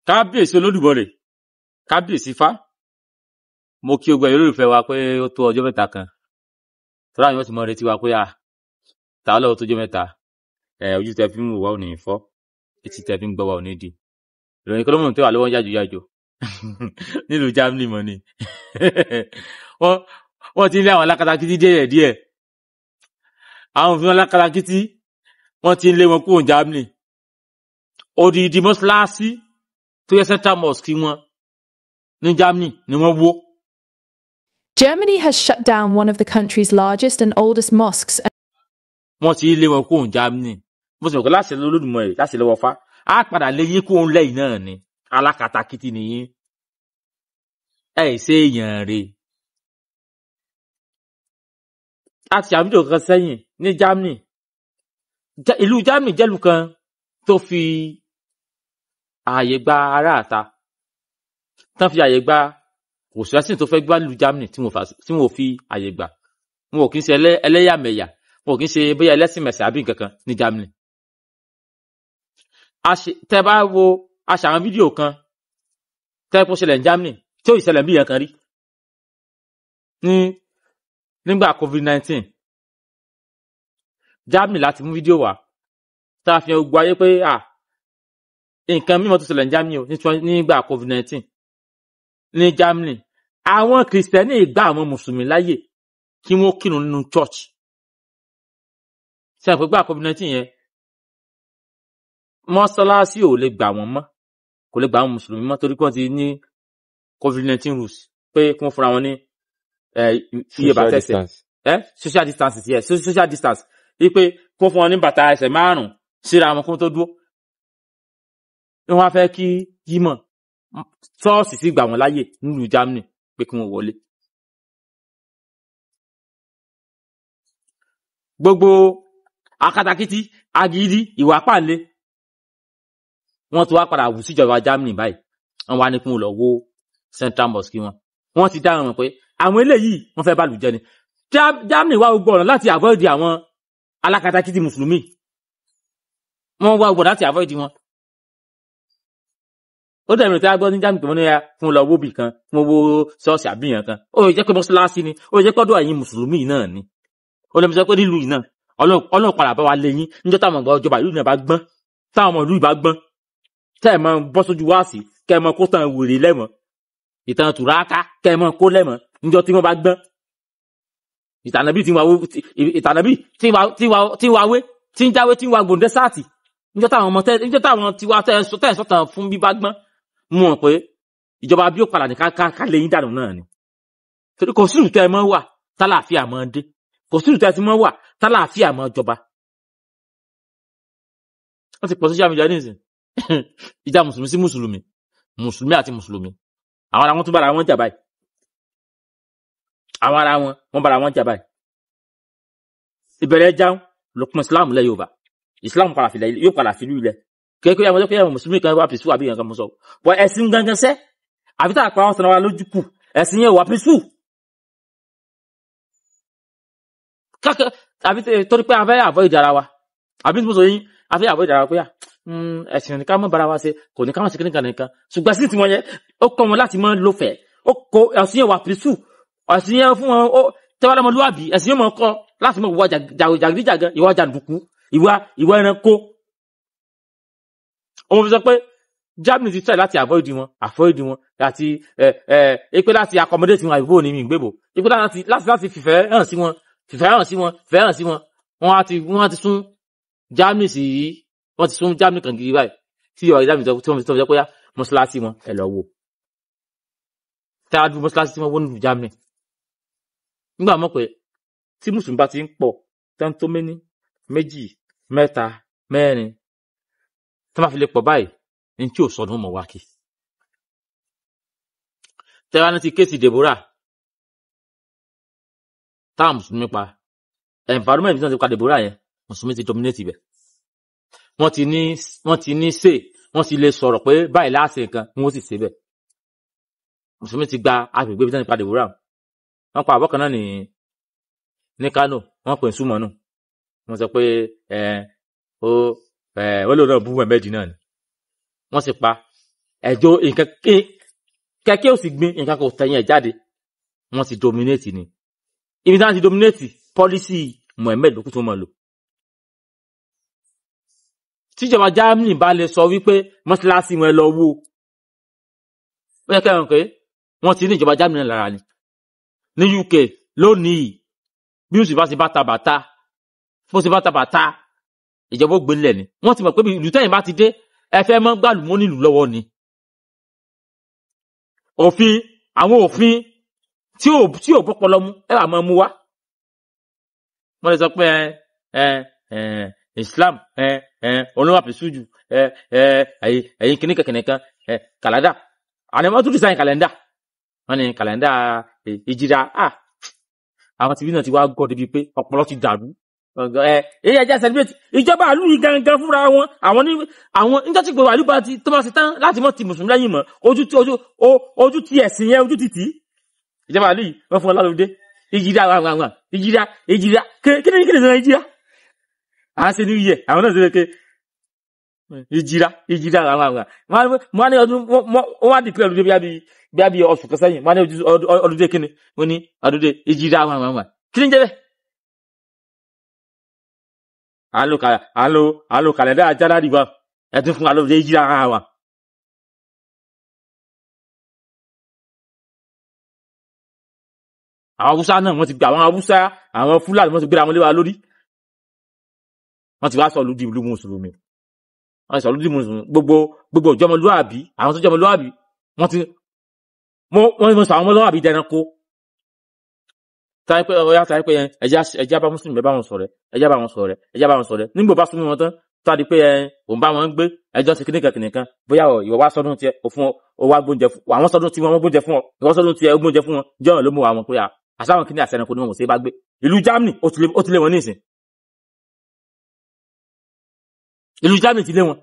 Kábíyèsí Olódùmarè, kábíyèsí Ifá, mo kí ogun ẹ̀yin olólùfẹ́ wa pé ó tó ọjọ́ mẹ́ta kan. Tọ́lá yóò ti mọ retí wa pé a ta lọ́wọ́ tó jẹ́ mẹ́ta. Ẹ ojú tẹ fi ń wò wá ò ní fọ́, etí tẹ fi ń gbọ́ wá ò ní di. Ìròyìn kan ló mọ̀ tó wà lọ́wọ́ yájú yájú nílùú Germany mọ̀ ni. Wọ́n ti ń lé àwọn alákatakítí díẹ̀ díẹ̀. Àwọn òfin alákatakítí wọ́n ti ń lé wọn kúrò ní Germany. Odidi mọ́ṣáláṣí tó yẹ Central Mosque wọn ní Germany ni wọ́n wó. Germany has shut down one of the country's largest and oldest mosques. Wọ́n ti lé wọn kúrò ní Germany. Mo sì mọ̀ pé láti Olódùmarè láti lọ́wọ́ Ifá á padà lé yín kúrò lẹ́yìn náà ni alákatakítí nìyí. Ẹ ṣe èèyàn rè. A ti àbídò kan sẹ́yìn ní Germany. Ìlú Germany jẹ́lu kan tó fi ààyè gba ará àta. Tán fi ààyè gba kò sí ẹ̀sìn tó fẹ́ gbá ìlú Germany tí wọ́n fi ààyè gbà. Wọn ò kí ń ṣe ẹlẹ́yàmẹ̀yà, wọn ò kí ń ṣe bóyá ẹlẹ́sìn mẹ̀sìn àbí nǹkan kan ní Germany. Tẹ́ bá wo a ṣe àwọn fídíò kan tẹ́ kó ṣẹlẹ̀ ní Germany tí ó ìṣẹ̀lẹ̀ bí ìyẹn kan rí ní nígbà COVID-19. Germany láti mú fídíò wá tá a fi hàn gbogbo ayé pé à nǹkan mímọ́ tó ṣẹlẹ̀ ní Germany o nígbà COVID-19 ní Germany. Àwọn Kìrìsìtẹ́nì gba àwọn Mùsùlùmí láyè kí wọ́n kírun nínú church. Ṣé àpò gbà COVID-19 yẹn mọ́ṣáláṣí ò lè gbà wọ́n mọ́, kò lè gbà àwọn Mùsùlùmí mọ́ torí pé wọ́n ti ní COVID-19 rules pé kí wọ́n fúnra wọn ní iye bàtà ẹsẹ̀. Social distance, yes, social distance. Wípé kí wọ́n fún wọn ní bàtà ẹsẹ̀ márùn-ún síra wọn kí wọ́n tó dúró. Wọ́n á fẹ́ kí jímọ̀ ṣọ́ọ̀ṣì sì gbà wọ́n láyè nílùú Germany pé kí wọ́n wọlé. Gbogbo akatakítí, agídí, ìwà pàǹlé wọ́n ti wá padà wù síjọba Germany báyìí. Wọ́n wá ní kí wọ́n lọ wó Central Mosque wọn. Wọ́n ti dáhùn pé àwọn eléyìí wọ́n fẹ́ bàlù jẹ́ ni. Germany wá gbogbo ọ̀nà láti avoid àwọn alákatakítí Mùsùlùmí. Wọ́n wá gbogbo ọ̀nà láti avoid wọn. Ó dẹ̀ mìíràn tí a gbọ́ ní Germany pé wọ́n ní kí wọ́n lọ wó bì kan, kí wọ́n wó ṣọ́ọ̀ṣì àbíyàn kan. Ó lè jẹ́ pé mọ́ṣáláṣí ni, ó lè jẹ́ pé ọ̀dọ̀ ẹ̀yin Mùsùlùmí náà ni. Ó lè sọ pé nílùú yìí náà, Ọlọ́run padà bá wa lé yín níjọ́ táwọn ọmọ ìjọba ìlú náà bá gbọ́n, táwọn ọmọ ìlú yìí bá gbọ́n. Tẹ́ ẹ̀ máa bọ́ sójú wáàsí, kẹ́ ẹ̀ máa kó tán wèrè lẹ́mọ̀. Ìtàn tùràkà kẹ́ ẹ̀ máa kó lẹ́mọ̀ níjọ́ tí wọ́n bá gbọ́n. Ìtànàbí tí ń wá wé, tí ń jáwé, tí ń wá gbòǹdé sáàtì. Níjọ́ táwọn ọmọ tẹ́, níjọ́ táwọn tiwa tẹ́ ẹ̀ sọ́tàn fún bí bá gbọ́n. Mú wọn pé ìjọba bí ó padà ní ká lé yín dànù náà ni. Torí kò sí ìlú tẹ́ ẹ mọ́ wà tálàáfíà máa dé. Kò sí ìlú tẹ́ ẹ ti mọ́ wà tálàáfíà máa jọba. Wọ́n ti pọ̀ social media nísìn. Ìjà Mùsùlùmí sí Mùsùlùmí, Mùsùlùmí àti Mùsùlùmí. Àwọn ará wọn tún bára wọn jà báyìí. Àwọn ará wọn wọ́n bára wọn jà báyìí. Ìbẹ̀rẹ̀ jáun lópin Islam lẹ̀ Yorùbá. Islam padà filẹ̀ yóò padà filú ilẹ̀. Kékeré àwọn ọjọ́ pé àwọn Mùsùlùmí kan wà pìsú àbí nǹkan mú sọ. Bọ̀ ẹ̀sìn gangan sẹ́, àfi tá a pa àwọn sọ̀rọ̀ wa lójú kù, ẹ̀sìn yẹn wà pìsú. Kákẹ́ àbí torí pé a fẹ́ avoid ara wa. Àbí mo sọ yín, a fẹ́ avoid ara wa pé ẹ̀sìn ní ká mọ̀ bára wa ṣe, kò ní ká mọ̀ sí kíníkan nìkan. Ṣùgbọ́n sí tiwọn yẹn, ó kọ́ wọn láti máa lo fẹ̀. Ó kó ẹ̀sìn yẹn wà pìsú. Ẹ̀sìn yẹn fún wọn, ó tẹ́wọ́ lọ́mọlúwàbí, ẹ̀sìn yẹn mọ̀ kọ́ láti mọ̀ ìwà jàgídíjàgan, ìwà jàǹdùkú, ìwà ẹranko. Òun fi sọ pé Germany ti try láti avoid wọn, láti pé láti accommodate wọn àìbò ní mi ìgbébò. Pé láti fìfẹ́ hàn sí wọn, fìfẹ́ hàn sí wọn, fìfẹ́ hàn sí wọn. Wọ́n á ti sún Germany sí, wọ́n ti sún Germany kan gidi báyìí. Tí ìwà Germany tó fi sọ pé mọ́ṣáláṣí wọn ẹ lọ wò. Tá a dúró mọ́ṣáláṣí tí wọ́n wó nínú Germany. Nígbà mọ̀ pé tí Mùsùlùmí bá ti ń pọ̀ tán tó méní, méjì, mẹ́ta, mẹ́rin, tí wọ́n bá fi lè pọ̀ báyìí, ní tí ò sọnù mọ̀ wá kí. Tẹ́wá ní ti kéèsì Deborah, táwọn Mùsùlùmí pa, environment tí wọ́n ti pa Deborah yẹn, Mùsùlùmí ti dominate ibẹ̀. Wọ́n ti ní ṣe, wọ́n ti lè sọ̀rọ̀ pé báyìí láṣẹ nǹkan, wọ́n sì ṣe bẹ́ẹ̀. Mùsùlùmí ti gba agbègbè bí wọ́n ti pa Deborah. Wọ́n pa àbọ̀ kan náà ní Kano, wọ́n pè ń súnmọ́ nù. Wọ́n sọ pé ó lóun náà bú Muhammed náà ni. Wọ́n sì pa Ẹjọ́ nǹkan kẹ̀kẹ́ ò sì gbin nǹkan kò tẹ̀yìn ẹ̀ jáde. Wọ́n ti dominate ni. Ibi tí wọ́n ti dominate policy Mohammed ló kù tó máa lò. Tíjọba Germany bá lè sọ wípé mọ́ṣáláṣí wọn lọ wó, ó yẹ kẹrin pé wọ́n ti ní ìjọba Germany lára ni. Ní UK lónìí, bí oṣù bá ti bàtà bàtà bó ti bàtà bàtà, ìjọba ó gbé nílẹ̀ ni. Wọ́n ti mọ̀ pé ìlú tẹ́yìn bá ti dé, ẹ fẹ́ mọ́ gbàlùmọ́ nílùú lọ́wọ́ ni. Òfin, àwọn òfin tí ò bọ́pọlọ mu ẹ wà máa mú wá. Wọ́n lè sọ pé ẹ ẹ Islam ẹ ẹ olówó àpèsújù ẹ ẹ ẹ̀yin kìnnìkan kìnnìkan ẹ calendar àná. Wọ́n tún design calendar, wọ́n ní calendar ìjìrà. Àwọn tìbí náà ti wá gọ́ débi pé ọpọlọ ti dàrú. Ẹ èyí ẹjẹ celebrate ìjọba àlú yìí gangan fúnra wọn. Àwọn ní àwọn níjọ́ tí gbogbo àlú bá ti tó bá ti tán láti mọ́ ti mùsùlùmí lẹ́yìn mọ́, ojú tí ojú ojú ti ẹ̀sìn yẹn, ojú ti tì í. Ìjọba àlú yìí, wọ́n fún wọn lálùdé ìjìrà àwọn ìjìrà ìjìrà. Kí ni ìjìrà à ń ṣe new year? Àwọn náà ṣe ké ìjìrà ìjìrà. Àwọn wọn á ní ọdún, wọn á declare ọdún bí oṣù kan sẹ́yìn. Wọn á ní ọdún dé kíni? Wọn ní ọdún dé ìjìrà. Àwọn kí ni ń jẹ́ bẹ́ẹ̀? À ń lo calendar January wa, ẹ tún fún wa lóde ìjìrà ara wa. Àwọn Haúsá náà, wọ́n ti gbà, àwọn Haúsá, àwọn Fúlàní, wọ́n ti gbéra wọn lé wa lórí. Wọ́n ti wá sọ lùdí ìlú mùsùlùmí, wọ́n ti sọ lùdí mùsùlùmí. Gbogbo ìjọmọlúàbí, àwọn tó jọmọlúàbí, wọ́n ti wọ́n sọ àwọn ọmọlúàbí dẹranko. Táyé pé ọyá, táyé pé ẹjá bá mùsùlùmí bá wọn sọ̀rẹ́, ẹjá bá wọn sọ̀rẹ́, ẹjá bá wọn sọ̀rẹ́. Nígbà bá súnmọ́ wọn tán, tó a di pé ẹ òun bá wọn ń gbé ẹjọ́ sí kíníkan kìnìkan, bóyá ìwọ wá sọdún tiẹ̀ òfun ọ wá gbóúnjẹ fún àwọn, sọdún tí wọn gbóúnjẹ fún ọ, ìwọ sọdún tiẹ̀ ó gbóúnjẹ fún wọn, jọ́ọ̀ ló mú àwọn pé àsáwọn kíní àsẹnukú ni wọn kò sí bá gbé. Ìlú Germany ó ti lé wọn ní ìsìn. Ìlú Germany ti lé wọn.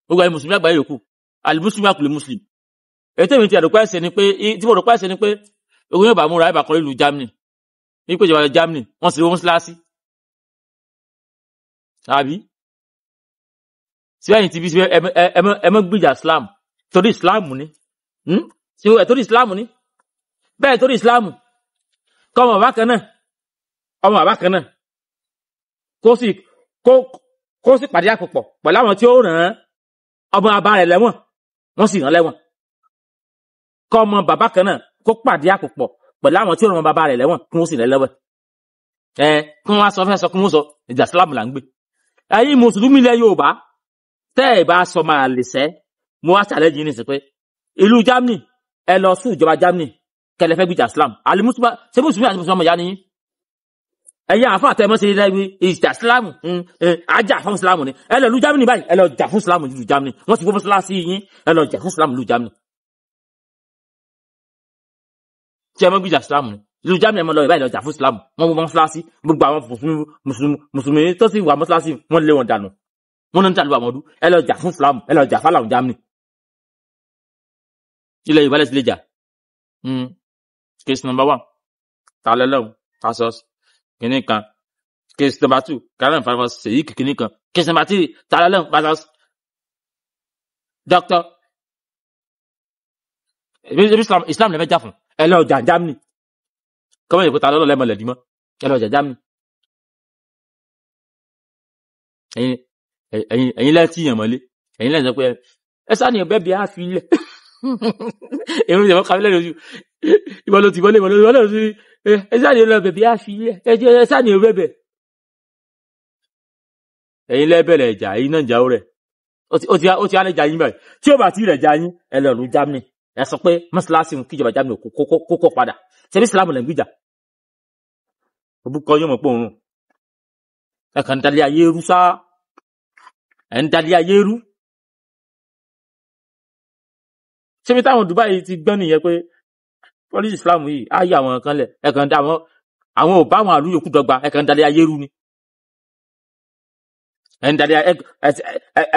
Gbogbo àyè mùsùlùmí àgbáyé yòókù, àlùmùsùlùmí àkùlé mùsùlùmí, èyí tèmi ti àdókò ẹsẹ ni pé, tí mo rò pé ẹsẹ ni pé ogun yóò bá múra ẹ bá kọ ìlú Germany ní pé ìjọba Germany wọ́n sì wọ́n síláàsì àbí síbẹ̀yìn tí bí síbẹ̀ ẹ mọ́ gbìjà Islam torí Islam ni síbẹ̀, torí Islam ni bẹ́ẹ̀, torí Islam kọ́ ọmọ bàbá kan náà, ọmọ bàbá kan náà kó sì pàdé àpòpọ̀ pẹ̀lú àwọn tí ó ràn án ọmọ bàbá rẹ̀ lẹ́wọ̀n, wọ́n sì rán lẹ́wọ̀n. Kọ́ ọmọ bàbá kan náà kó pàdé àpòpọ̀ pẹ̀lú àwọn tí ó ràn ọmọ bàbá rẹ̀ lẹ́wọ̀n, kí wọ́n sì rán lẹ́wọ̀n. Ẹ kí wọ́n wá sọ fẹ́ sọ, kí wọ́n sọ ìjà Islam là ń gbé. Ẹ̀yin mùsùlùmí ilẹ̀ Yorùbá, tẹ́ ẹ̀ bá sọ máa lè sẹ́, mo wá challenge yín nísìnyí pé ìlú Germany, ẹ lọ sún ìjọba Germany kẹlẹ fẹ́ gbìjà Islam. Àlè mùsùlùmí, ṣé mùsùlùmí àti mùsùlùmí ọmọ ìyá ni yín? Ẹ̀yin àfa àtẹ̀mọ́ ṣe ilẹ̀ ìjà Islam, ajá fún Islam ni. Ẹ lọ lu Germany báyìí, ẹ lọ jà fún Islam lu Germany. Wọ́n ti fọ́ mọ́sálásí yín, ẹ lọ jà fún Islam lu Germany. Tí ẹ mọ́ gbìjà Islam ni ìlú Germany, ẹ mọ́ lọ ìbáyìí, lọ jà fún Islam. Wọ́n mú mọ́sálásí, gbogbo àwọn mùsùlùmí mùsùlùmí tó sì wà mọ́sálásí, wọ́n lé wọn dànù, wọ́n náà ń dàlú àwọn ọdún. Ẹ lọ jà fún Islam, ẹ lọ jà fáláwọn Germany. Ilẹ̀ Yorùbá lẹ́sìn lè jà. Case number one, ta lọ́lọ́run versus kìíní kan. Case number two, karen versus èyí kìíní kan. Case number three, ta lọ́lọ́run versus doctor. Ebi Islam lè fẹ́ jà fún, ẹ lọ jà Germany. Kọ́mọ̀ ìpò ta lọ́lọ́ lẹ́mọ̀ lẹ́dí mọ́, ẹ lọ jà Germany. Ẹ̀yin lẹ́tí yàn mọ́lé, ẹ̀yin lẹ́tí sọ pé ẹ sá ni ọbẹ̀ bí a fi lẹ̀. Èrò ìjọba kàwé lẹ́nu ojú ìwọ ló ti wọlé, ìwọ ló ti wọlé ojú. Ẹ sá ni ọbẹ̀ bí a fi lẹ̀, ẹ sá ni ọbẹ̀ bẹ̀. Ẹ̀yin lẹ́bẹ̀rẹ̀ ìjà, ẹ̀yin náà jà ó rẹ̀, ó ti alẹ́ jà yín báyìí. Tí ó bá ti rẹ̀ jà yín, ẹ lọ lu Germany, ẹ sọ pé mọ́ṣáláṣí kíjọba Germany kókó padà. Ṣebí Islam lẹ́ ń gbìjà? Òbúkọ yóò mọ̀ pé òun ẹ kàn ń dalẹ̀ ayé rú sá, ẹ ń dalẹ̀ ayé rú. Ṣébi táwọn Dubai ti gbọ́n nìyẹn pé policy Islam yìí á yọ àwọn kan lẹ̀. Ẹ kàn ń da àwọn ò bá àwọn àlú yòókù dọ́gba, ẹ kàn ń dalẹ̀ ayé rú ni. Ẹ ń dalẹ̀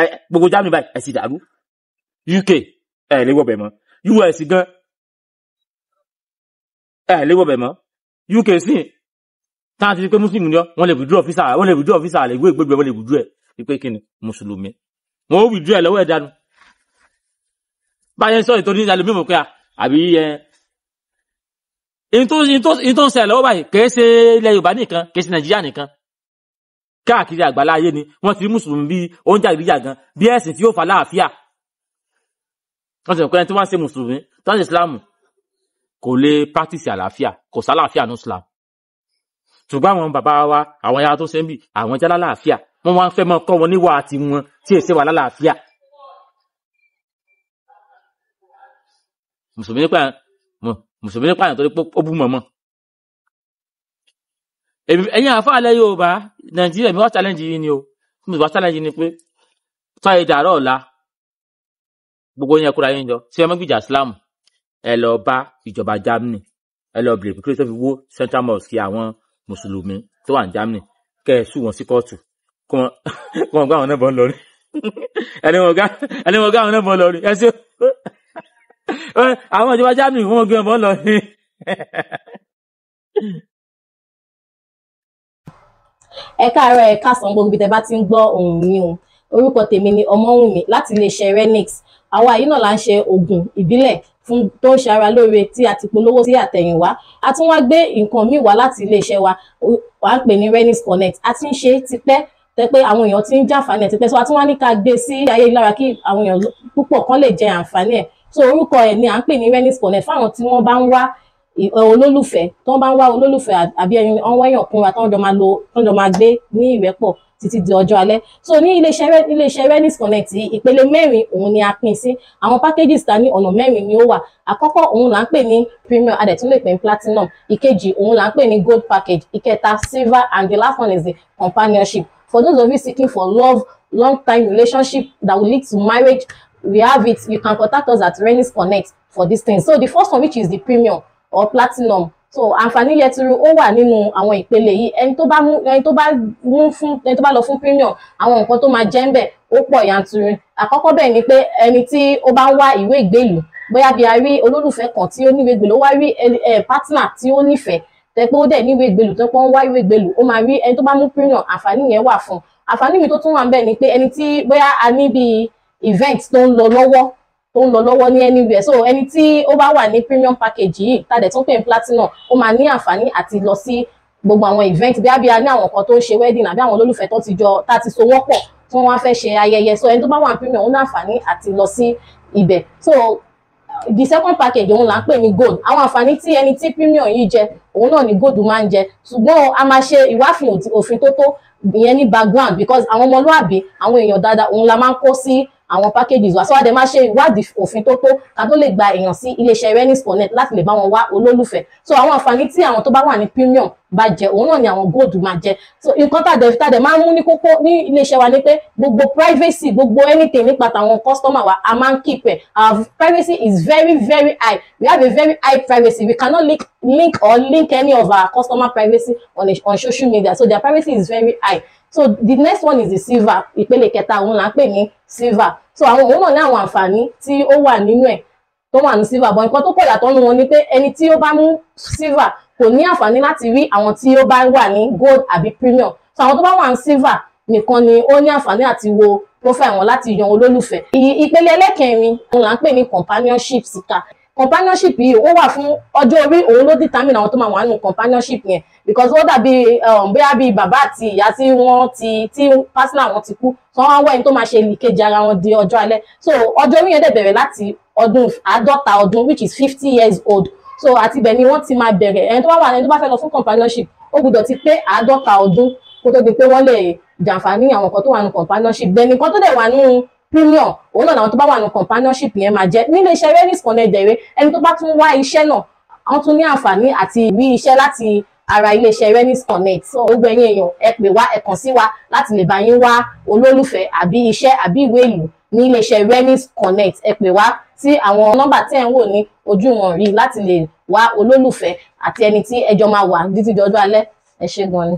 ẹ gbogbo Germany báyìí, ẹ sì dàrú. UK, ẹ lè wọbẹ̀ mọ́. US gan, ẹ lè wọbẹ̀ mọ́. UK sì táwọn ti di pé muslim ni ọ, wọ́n lè withdraw visa, wọ́n lè withdraw visa, lè wé gbégbé, wọ́n lè withdraw ẹ̀ wípé kí ni mùsùlùmí, wọ́n ó withdraw ẹ̀ lọ́wọ́ ẹ̀ dànù. Báyẹn sọ ìtòrí ní alòmímọ̀ pé àbí ẹ in tó ń ṣẹlẹ̀ lọ́wọ́ báyìí kìí ṣe ilẹ̀ Yorùbá nìkan, kìí ṣe Nàìjíríà nìkan, káàkiri àgbàlá ayé ni wọ́n ti rí mùsùlùmí bí oúnjẹ àgbíjà gan bí ẹ̀sìn tí ó fà láàfíà. Wọ́n ti rò pé ẹni tí wọ́n ṣe mùsùlùmí tó ń ṣe Ìsìlámù kò lè practice àlàáfíà, kò sálàáfíà ní Islam. Ṣùgbọ́n àwọn bàbá wa, àwọn ẹ̀yà tó ṣe ń bì, àwọn jẹ́ lálàáfíà, wọ́n wá ń fẹ́ mọ́ kọ́ wọn níwà àti wọn tí èsè wà lálàáfíà. Mùsùlùmí nípa àyàn torí pé ó bú mọ̀mọ́. Ẹ̀yin àfáàlẹ̀ Yorùbá Nàìjíríà, mi wá challenge yìí ni o. Mi wá challenge ni pé tọ́ ẹ dàárọ̀ ọ̀la gbogbo yẹn kúra yín jọ tí ẹ mọ́ gbìjà Islam, ẹ lọ bá ìjọba Germany, ẹ lọ bèrè pé kí ló fi wó Central Mosque àwọn mùsùlùmí tó wà ní Germany, kẹ́ ẹ sùn wọn sí kóòtù kí wọ́n gbá àwọn náà bọ́ ń lọrí. Ẹni wọn gbá àwọn náà bọ́ ń lọrí. Ẹ ṣe àwọn ìjọba Germany wọ́n gbé wọn bọ́ ń lọrí. Ẹ káàárọ̀, ẹ káàsán, gbogbo ibi tẹ́ bá ti ń gbọ́ ohùn mi o. Orúkọ tèmi ni Ọmọ́wùnmí láti iléeṣẹ́ Renix. Àwa yìí náà là ń ṣe oògùn ìbílẹ̀ fún tó ń ṣe ara lóore tí a ti polówó sí àtẹ̀yìnwá. A tún wá gbé nǹkan míì wá láti iléeṣẹ́ wa, wà á pè ní Renix Connect. A ti ń ṣe tipẹ́ tẹ́ pé àwọn èèyàn ti ń jàǹfààní ẹ̀ tipẹ́, so a tún wá ní ká gbé sí ayélujára kí àwọn èèyàn púpọ̀ kan lè jẹ àǹfààní ẹ̀. So orúkọ ẹ̀ ni à ń pè ní Renix Connect fáwọn tí wọ́n bá ń wá olólùfẹ́, tó ń bá ń wá olólùfẹ́ àbí ẹni ọ̀n wáyàn kúnra tó ń jọ máa lo, tó ń jọ máa gbé ní ìrẹ́pọ̀ títí di ọjọ́ alẹ́. So ní iléeṣẹ́ Renix Connect yìí, ìpele mẹ́rin òun ni a pín sí. Àwọn packages ta ní ọ̀nà mẹ́rin ni ó wà. Àkọ́kọ́ òun là ń pè ní premium, a dẹ̀ tún lè pè ní platinum. Ìkejì òun là ń pè ní gold package. Ìkẹta silver, and the last one is the companionship. For those of you seeking for love, long time relationship that will lead to marriage, we have it. You can contact us at Renix Connect for this thing. So the first one, which is the premium or platinum, so àǹfààní yẹturu ó wà nínú àwọn ìpele yìí. Ẹni tó bá mú ẹni tó bá mú fún ẹni tó bá lọ fún premium, àwọn nǹkan tó máa jẹ́ ń bẹ̀ ó pọ̀ yanturu. Àkọ́kọ́ bẹ́ẹ̀ ni pé ẹni tí ó bá ń wá ìwé ìgbélùú, bóyá bí a rí olólùfẹ́ kan tí ó níwèé ìgbélùú, ó wá rí partner tí ó nífẹ̀ẹ́ tẹ́ pé ó dẹ̀ níwèé ìgbélùú, tó pé ó ń wá ìwé ìgbélùú, ó máa rí ẹni tó bá mú premium, àǹfààní yẹn wà fún. Àǹfààní mi tó tún wà ń bẹ̀ ni pé ẹni tí bóyá a ní bíi event tó ń lọ lọ́wọ́ ní anywhere, so ẹni tí ó bá wà ní premium package yìí tá dẹ̀ tún pè ní platinum, ó máa ní àǹfààní àti lọ sí gbogbo àwọn event, bí àbí a ní àwọn kan tó ń ṣe wedding àbí àwọn olólùfẹ́ tó ti jọ tá ti so wọ́n pọ̀ tí wọ́n wá fẹ́ ṣe ayẹyẹ. So ẹni tó bá wà ní premium, ó ní àǹfààní àti lọ sí ibẹ̀. So the second package òun là ń pè ní gold. Àwọn àǹfààní tí ẹni tí premium yìí jẹ òun náà ni gold máa ń jẹ, ṣùgbọ́n a máa ṣe ìwáfin òfin tó tó ìyẹn ní background, because àwọn ọmọlúàbí, àwọn èèyàn dáadáa òun la máa ń kó sí àwọn packages wa. So a dẹ̀ máa ṣe ìwádìí òfin tó tó ká tó lè gba èèyàn sí iléeṣẹ́ Renix Connect láti lè bá wọn wá olólùfẹ́. So àwọn àǹfààní tí àwọn tó bá wà ní premium bá jẹ òun náà ni àwọn gold máa jẹ. So nǹkan tá dẹ̀ máa ń mú ní kókó ní iléeṣẹ́ wa ni pé gbogbo privacy, gbogbo anything nípa tàwọn customer wa, a máa ń keep ẹ̀. Our privacy is very very high. We have a very high privacy. We cannot link any of our customer privacy on social media, so their privacy is very high. So the next one is the silver. Ìpele kẹta òun là ń pè ní silver. So àwọn òun náà ní àwọn àǹfààní tí ó wà nínú ẹ̀ tó wà ní silver, but nǹkan tó pọ̀ yàtọ̀ nínú wọn ni pé ẹni tí ó bá mú silver kò ní àǹfààní láti rí àwọn tí ó bá wà ní gold àbí premium. So àwọn tó bá wà ní silver nìkan ni ó ní àǹfààní àti wo profile wọn láti yan olólùfẹ́. Ìpele ẹlẹ́kẹrin òun là ń pè ní companionship seeker. Companionship yìí ó wà fún ọjọ́ orí, òun ló determine àwọn tó máa wà nínú companionship yẹn, because ó dàbí bóyá bí bàbá àti ìyá tí wọ́n ti tí partner wọn ti kú, so wọ́n á wá ẹni tó máa ṣe ìkejì ara wọn di ọjọ́ alẹ́. So ọjọ́ orí yẹn dẹ̀ bẹ̀rẹ̀ láti ọdún 50 ọdún, which is 50 years old. So àti ibẹ̀ ni wọ́n ti máa bẹ̀rẹ̀. Ẹni tó bá wà, ẹni tó bá fẹ́ lọ fún companionship, ó gbọ́dọ̀ ti pé 50 ọdún kó tó di pé wọ́n lè jàǹfààní àwọn nǹkan tó wà nínú companionship. Bẹ́ẹ̀ ni nǹkan tó dẹ̀ wà nínú premium òun náà làwọn tó bá wà ní companionship yẹn máa jẹ. Nílé iṣẹ́ Renix Connect dẹ̀rẹ́, ẹni tó bá tún wá iṣẹ́ náà, wọ́n tún ní àǹfààní àti rí iṣẹ́ láti ara iléeṣẹ́ Renix Connect. So gbogbo ẹ̀yin èèyàn, ẹ pè wá, ẹ kàn sí wa láti lè bá yín wá olólùfẹ́ àbí iṣẹ́ àbí ìwé ìlú ní iléeṣẹ́ Renix Connect. Ẹ pè wá sí àwọn nọ́mbà tí ẹ ń wò ní ojú wọn rí láti lè wá olólùfẹ́ àti ẹni tí ẹjọ́ máa wà títí di ọjọ́ alẹ́. Ẹ ṣé gan ni.